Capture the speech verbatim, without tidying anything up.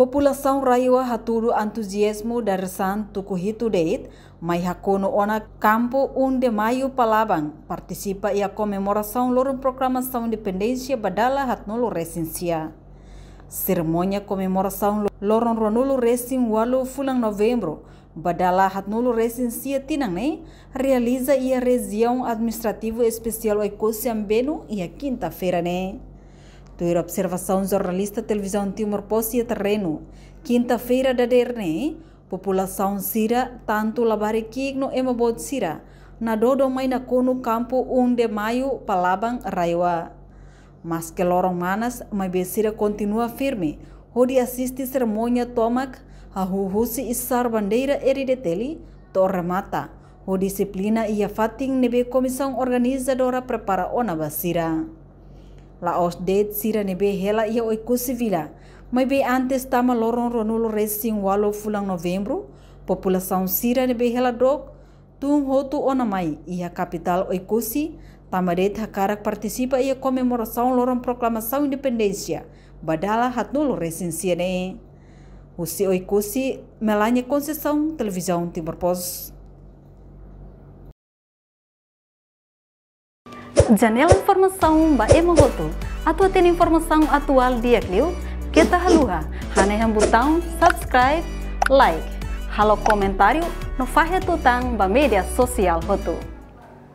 Populasaun RAEOA hatudu entuziazmu dadeer-saan tuku hitu de'it, mai hakonu ona kampu um de Maio Palabang, partisipa iha komemorasaun loron proklamasaun independénsia ba dala haatnulu resin sia. Serimónia komemorasaun lo-, loron ruanulu resin ualu fulan Novembru, ba dala haatnulu resin sia tinan ne'e, realiza iha Rejiaun Administrativu Espesiál Oekusi Ambenu iha kinta-feira ne'e. Tuir observasaun jornalista Televizaun Timor Post iha terrenu, kinta-feira dadeer ne'e, populasaun sira, tantu labarik ki'ik no ema boot sira, nadodo mai nakonu kampu um de Maio Palabang RAEOA. Maske loron manas, maibé sira kontinua firme hodi asiste serimónia tomak, hahú husi isar bandeira R D T L to'o remata, ho dixiplina iha fatin ne'ebé komisaun organizadora prepara ona ba sira. La'ós de'it sira ne'ebé hela iha Oekusi Vila, maibé antes tama loron ruanulu resin ualu fulan Novembru, populasaun sira ne'ebé hela dook tun hotu ona mai iha kapitál Oekusi, tanba de'it hakarak partisipa iha komemorasaun loron proklamasaun independénsia ba dala haatnulu resin sia ne'e. Husi Oekusi, Melania Conceição, Televizaun Timor Post. Janela informasaun ba ema hotu. Atu hatene informasaun atuál di'ak liu, keta haluha hanehan butaun subscribe, like, halo komentáriu no fahe tutan ba média sosiál hotu.